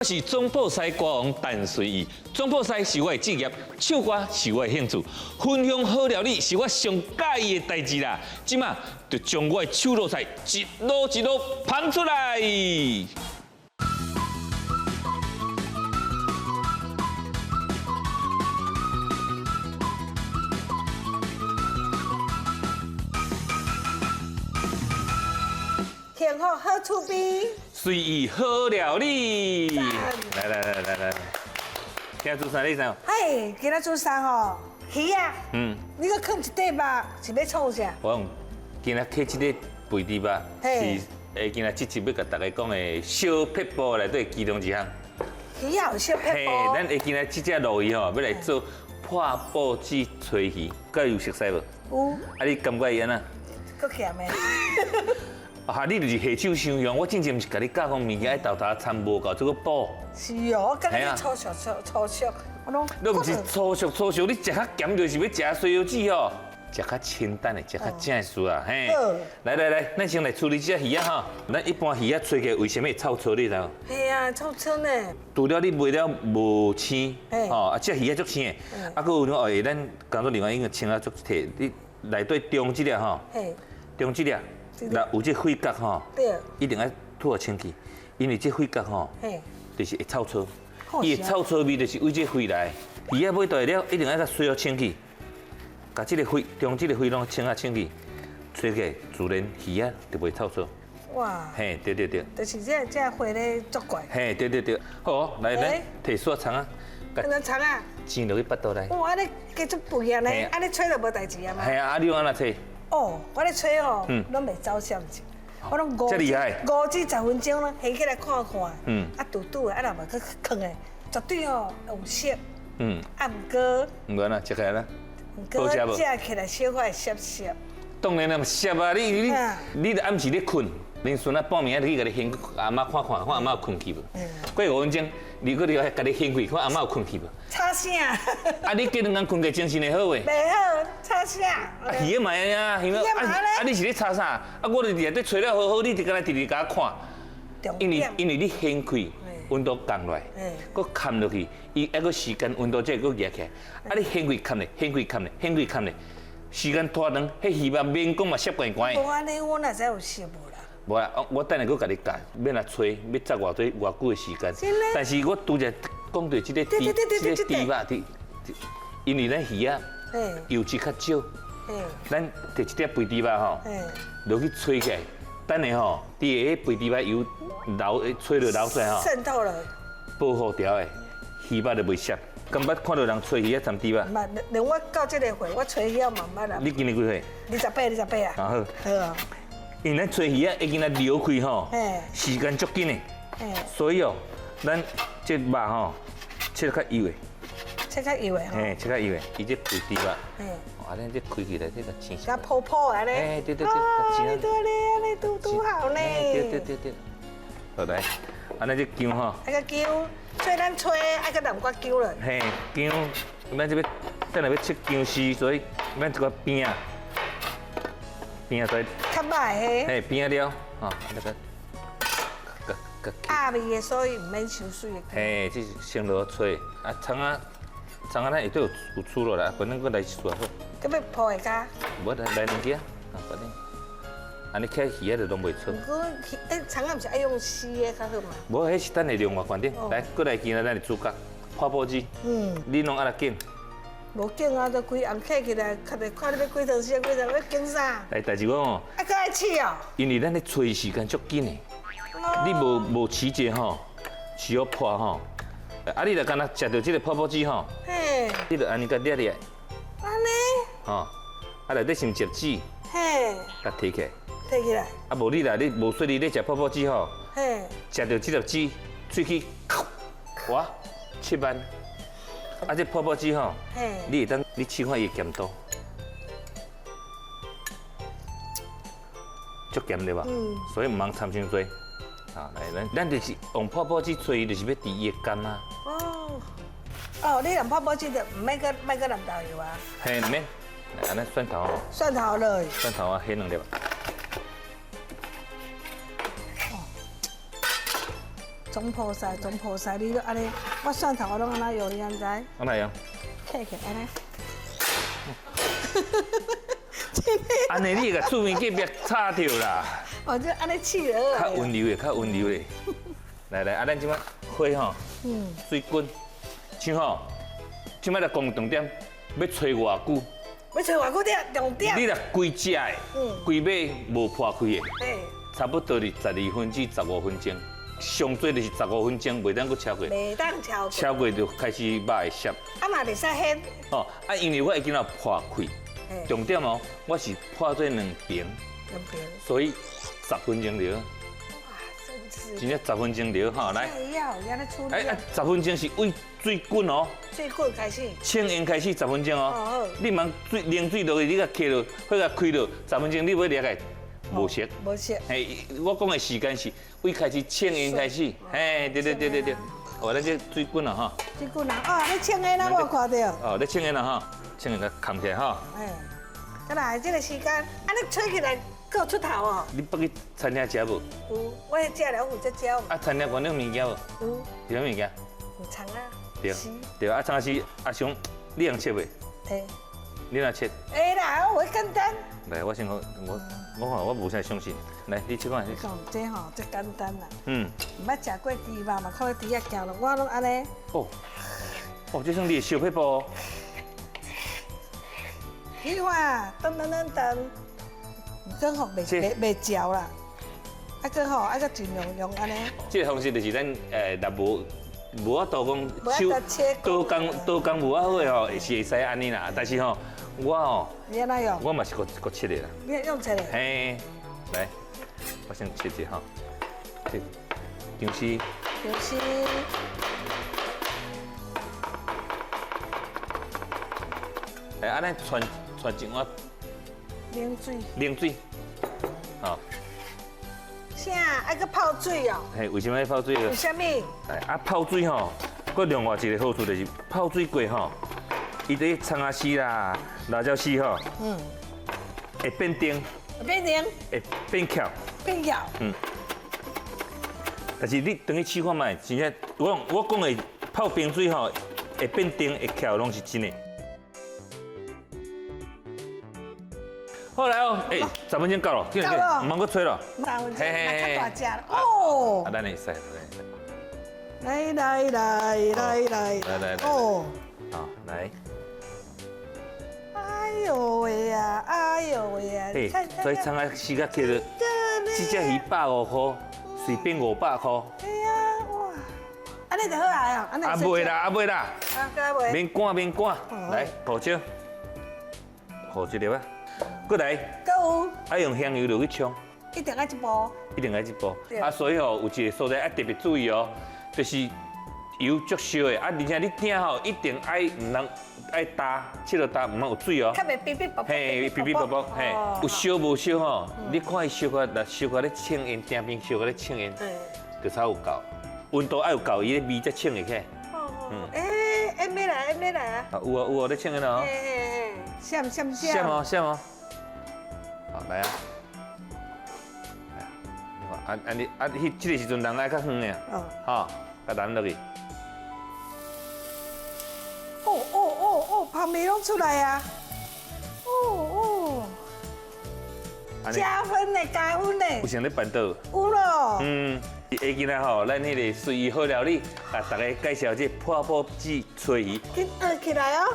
我是總鋪師歌王陳隨意，總鋪師是我的職業，唱歌是我的興趣，分享好料理是我上喜歡的代誌啦。這馬就將我的手路菜一路一路捧出來。幸福好厝邊。隨意好料理，來來來來來，今仔煮啥你知無？嘿，今仔煮啥吼？魚仔。你閣囥一塊肉，是欲創啥？我講今仔揢這个肥豬肉，是會今仔這集欲共大家講的小撇步內底其中一項。魚仔有小撇步。嘿，咱會今仔這隻鱸魚吼，欲來做破布子炊魚，閣有熟似無？有。啊，你感覺伊按怎？閣鹹的。啊！你就是下手傷用，我進前毋是共你教講物件愛豆頭摻無夠，這個補。是哦，我感覺你粗俗粗粗俗，我攏。你毋是粗俗粗俗，你食較鹹就是欲食西藥子吼，食較清淡的，食較正的事啊，嘿。來來來，咱先來處理這隻魚仔吼。咱一般魚仔炊起來為啥物會臭臭？你知無？嘿啊，臭臭呢。除了你賣了無鮮，吼，啊，這魚仔足鮮的，啊，閣有哦，咱工作人員已經清啊足摕，你內底中這粒吼，中這粒。若有這血角吼，一定愛吐予清氣，因為這血角吼，就是會臭臭，伊的臭臭味就是為這血來。魚仔買倒來了，一定愛共洗予清氣，共這个血，將這个血攏清啊清氣，吹起來自然魚仔就袂臭臭。哇！嘿，對對對。就是這這血咧作怪。嘿，對對對，好，來來，提蒜蔥仔。蒜蔥仔。煎落去腹肚內。哇，按呢加足肥啊呢，按呢炊就無代誌啊嘛。嘿啊，啊你用按怎炊？哦，我咧炊吼，攏袂走閃去，我攏5至10分鐘咯，掀起來看看，啊拄拄的，啊若無閣囥的，絕對吼有色。啊毋過，毋過哪，食起來啦，毋過食起來小可會澀澀。當然啦，澀啊！你你你著暗時咧睏，恁孫仔半暝仔去共你掀，阿嬤看看，看阿嬤有睏去無？過5分鐘，你閣入來共你掀開，看阿嬤有睏去無？吵啥？啊！你隔兩工睏過精神會好袂？袂好，吵啥？啊，魚仔嘛會啊，魚仔啊啊！你是咧吵啥？啊，我就佇內底炊了好好，你就干焦直直共我看。因為你掀開，溫度降落來，閣崁落去，伊猶閣時間溫度才會閣熱起來。啊，你掀開崁咧，掀開崁咧，掀開崁咧，時間拖長，彼魚肉免講嘛澀乾乾的。無按呢，我哪知有澀無啦？無啦，我等下閣共你教，欲按怎炊，欲紮偌濟偌久的時間。但是我拄才講著這个豬，這个豬肉，佇，因為咱魚仔油脂較少，咱摕一粒肥豬肉吼，落去炊起來，等下吼，佇彼肥豬肉油流炊落流出來吼，滲透了，保護掉的魚肉就袂澀。敢捌看著人炊魚仔摻豬肉？毋捌，連我到這個歲，我炊魚仔嘛毋捌啦。你今年幾歲？ 28，28啊。啊好。好啊。因為咱炊魚仔已經來流開吼，時間足緊的，所以哦，咱這肉吼切較幼的，切較幼的吼，嘿，切較幼的，伊這肥豬肉，啊，咱這開起來這個煎，較泡泡按呢，哎，對對對，較煎，對咧，按呢拄拄好呢，對對對對，好來，啊，咱這薑吼，啊個薑，所以咱炊愛閣淋寡薑落。嘿，薑，咱這欲等下欲切薑絲，所以咱這个邊仔。邊仔較歹嘿，嘿，邊仔了，吼，那個，個鴨味的，所以毋免傷媠的。嘿，這是先落炊，啊，蔥仔，蔥仔咱下底有有煮落來，反正閣來一撮好。閣欲鋪下跤？無，來兩支啊，啊，反正，按呢起魚仔就攏袂臭。毋過，欸，蔥仔毋是愛用絲的較好嗎？無，彼是等下另外決定。來，閣來今仔咱的主角，破布子。你攏按怎揀？無揀啊，就規紅起起來，看著看你欲幾湯匙，幾湯欲揀啥？來，代誌講哦。啊，閣愛試哦。因為咱咧炊時間足緊的，你無無試者吼，試予破吼。啊，你若敢若食著這个泡泡子吼，你就按呢共掠掠。按呢？吼，啊內底先折紙，共提起來。提起來。啊，無你若你無細膩咧食泡泡子吼，食著這粒紙，喙齒，哇，7萬。啊，這泡泡子吼，你會當你試看伊的鹹度，足鹹對吧？所以毋通摻傷濟。啊，來，咱咱就是用泡泡子炊，就是欲治伊的甘啊。哦，哦，你用泡泡子就毋免閣莫閣淋豆油啊？嘿，毋免。來，按呢蒜頭吼。蒜頭落去。蒜頭啊，起兩粒。哦，足總鋪曬，總鋪曬，你都按呢，我蒜頭我攏按怎用，你敢知？按怎用？切起按呢。按呢你共厝邊隔壁吵著啦。哦，就按呢試就較溫柔的，較溫柔的。來來，啊，咱這擺火吼，水滾，像吼，這擺來講重點，欲揣偌久？欲揣偌久對，重點。你若規隻的，規尾無破開的，差不多是12分至15分鐘，上濟就是十五分鐘，袂當閣超過。袂當超過。超過就開始肉會澀。啊嘛袂使掀。哦，啊，因為我已經有破開，重點哦，我是破做兩爿，兩爿，所以十分鐘就好。哇，真是。真正十分鐘就好，來。哎哎，十分鐘是為水滾哦。水滾開始。清煙開始十分鐘哦。你茫水冷水落去，你共開落，火共開落，十分鐘你欲掠來無熟。無熟。嘿，我講的時間是為開始清煙開始。嘿，對對對對對。哦，咱這水滾了哈。水滾啦，哦，你清煙啦，我有看到。哦，你清煙啦哈，清煙共崁起來哈。哎，再來這個時間，啊，你吹起來。閣有出頭哦！你捌去餐廳食無？有，我食了有這食。啊，餐廳館有物件無？有。有啥物件？有蔥仔。對。對啊，蔥仔絲阿雄，你會切袂？會。你若切？會啦，我簡單。來，我先講，我我看我無啥相信。來，你切看。你講這吼，這簡單啦。毋捌食過豬肉嘛，看豬仔行路，我攏按呢。哦。哦，這算你的小撇步。你看，噔噔噔噔。剛好袂袂袂嚼啦，啊，閣吼，啊，閣盡量用按呢。這個方式就是咱若無無法度講手刀工刀工無遐好的吼，是會使按呢啦。但是吼，我吼，你按怎用？我嘛是閣閣切的啦。你用切的？嘿，來，我先切一下吼，這薑絲。薑絲。來，按呢汆汆一碗。冷水。冷水。好。啥？愛閣泡水哦？嘿，為什麼愛泡水？為什麼？哎，啊泡水吼，閣另外一個好處就是泡水過吼，伊這蔥仔絲啦、辣椒絲吼，會變甜。變甜。會變翹。變翹。但是你轉去試看覓，真正我我講的泡冰水吼，會變甜會翹，攏是真的。好來哦，欸，十分鐘夠了，夠了，毋通閣吹了。十分鐘，較大隻哦。啊，咱會使，來來來來來來來哦，好來。哎喲喂呀，哎喲喂呀！欸，所以蔥仔絲較起了，這隻魚150箍，隨便500箍。對啊，哇！按呢就好啊，按呢。啊袂啦，啊袂啦。啊，閣袂。免趕免趕，來胡椒，胡一粒啊。閣來，閣有，愛用香油落去沖，一定愛一步，一定愛一步。啊，所以吼，有一個所在愛特別注意哦，就是油足燒的，啊，而且你鼎吼一定愛毋通愛焦，切落焦毋通有水哦。較袂嗶嗶啵啵。嘿，嗶嗶啵啵，嘿，有燒無燒吼？你看伊燒較，若燒較咧清煙，鼎邊燒較咧清煙，就才有夠。溫度愛有夠，伊的味才清會起來。哦，欸，欸，欲來，欲來啊！啊，有啊有啊，咧清煙哦。嘿嘿嘿，閃閃閃。閃哦閃哦。好，來啊！啊啊你啊，彼這個時陣人愛較遠的，吼，共淋落去。哦哦哦哦，泡麵攏出來啊！哦哦，加分呢，加分呢。有像咧辦桌。有咯。下今仔吼，咱彼个隨意好料理，共大家介紹這破布子炊魚。緊學起來哦。